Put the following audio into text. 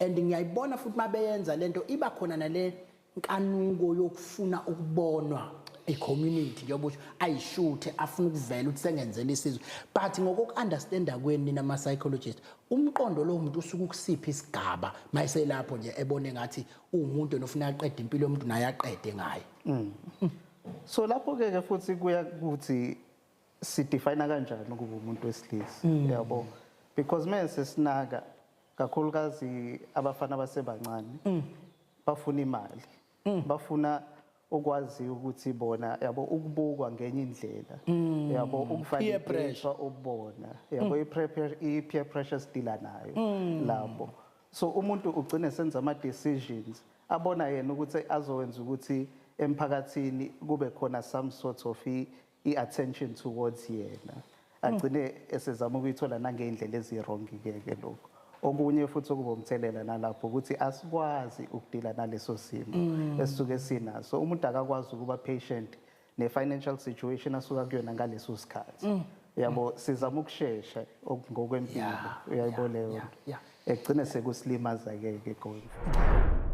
And ngiyayibona futhi mabeyenza lento, iba khona nale nkanuko yokufuna ukubonwa i-community, njengoba usho, ayishuthe, afuna ukuvela ukuthi sengenzela isizwe. But ngokoku-understanda kwenu nina ama-psychologist, umqondo lowo muntu usuke ukusiphi isigaba mayeselapho nje ebone ngathi uwumuntu nofuna aqede impilo yomuntu naye aqede ngaye? So lapho ke futhi kuya ukuthi sidefine kanjani ukuba umuntu wesilisa, yabo, because mase sinaka kakhulukazi abafana basebancane bafuna imali, bafuna ukwazi ukuthi bona, yabo, ukubukwa ngenye indlela, yabo, Peer pressure. ukuvalidate ubona, yabo, i-peer pressure sidila nayo lapho. So umuntu ugcine senza ama decisions abona yena ukuthi azowenza ukuthi emphakathini kube khona some sort of i-attention towards yena, agcine esezama ukuyithola nangey'ndlela ezi-wrong. Ke lokho okunye futhi okuba umthelela nalapho ukuthi asikwazi ukudila naleso simo esisuke sinaso. Umuntu akakwazi ukuba patient ne-financial situation asuka kuyona ngaleso sikhathi, yabo. Sizama ukushesha ngokwempilo, uyayibona leyo nto? Egcine sekusilimaza-ke ke going forward.